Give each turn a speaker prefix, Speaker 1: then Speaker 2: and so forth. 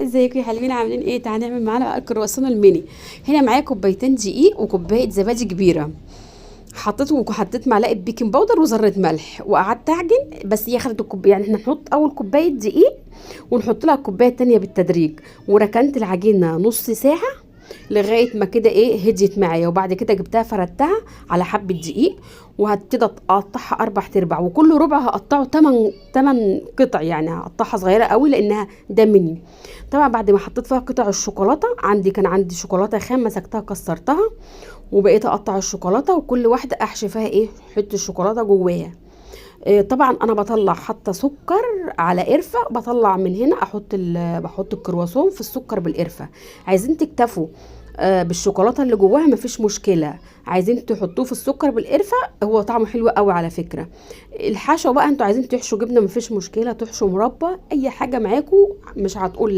Speaker 1: ازيكم يا حلوين؟ عاملين ايه؟ تعالى نعمل معانا بقى الكرواسون الميني. هنا معايا كوبايتين دقيق وكوبايه زبادي كبيرة، حطيته وحطيت معلقه baking powder وذره ملح وقعدت اعجن. بس هي خدت الكوباية، يعني احنا نحط اول كوباية دقيق ونحط لها الكوباية التانية بالتدريج. وركنت العجينة نص ساعة لغاية ما كده ايه هديت معايا. وبعد كده جبتها فردتها على حبه دقيق وهبتدي اقطعها 4 ارباع، وكل ربع هقطعه 8 قطع، يعني هقطعها صغيرة قوي لانها ده مني. طبعا بعد ما حطيت فيها قطع الشوكولاتة، كان عندي شوكولاتة خام مسكتها كسرتها وبقيت اقطع الشوكولاتة، وكل واحدة احشي فيها ايه حتة الشوكولاتة جواها. طبعا انا بطلع حاطه سكر على قرفه، بطلع من هنا بحط الكرواسون في السكر بالقرفه. عايزين تكتفوا بالشوكولاته اللي جواها مفيش مشكلة، عايزين تحطوه في السكر بالقرفه هو طعمه حلو قوي على فكرة. الحشو بقى انتوا عايزين تحشوا جبنه مفيش مشكلة، تحشوا مربى، اي حاجة معاكم مش هتقول.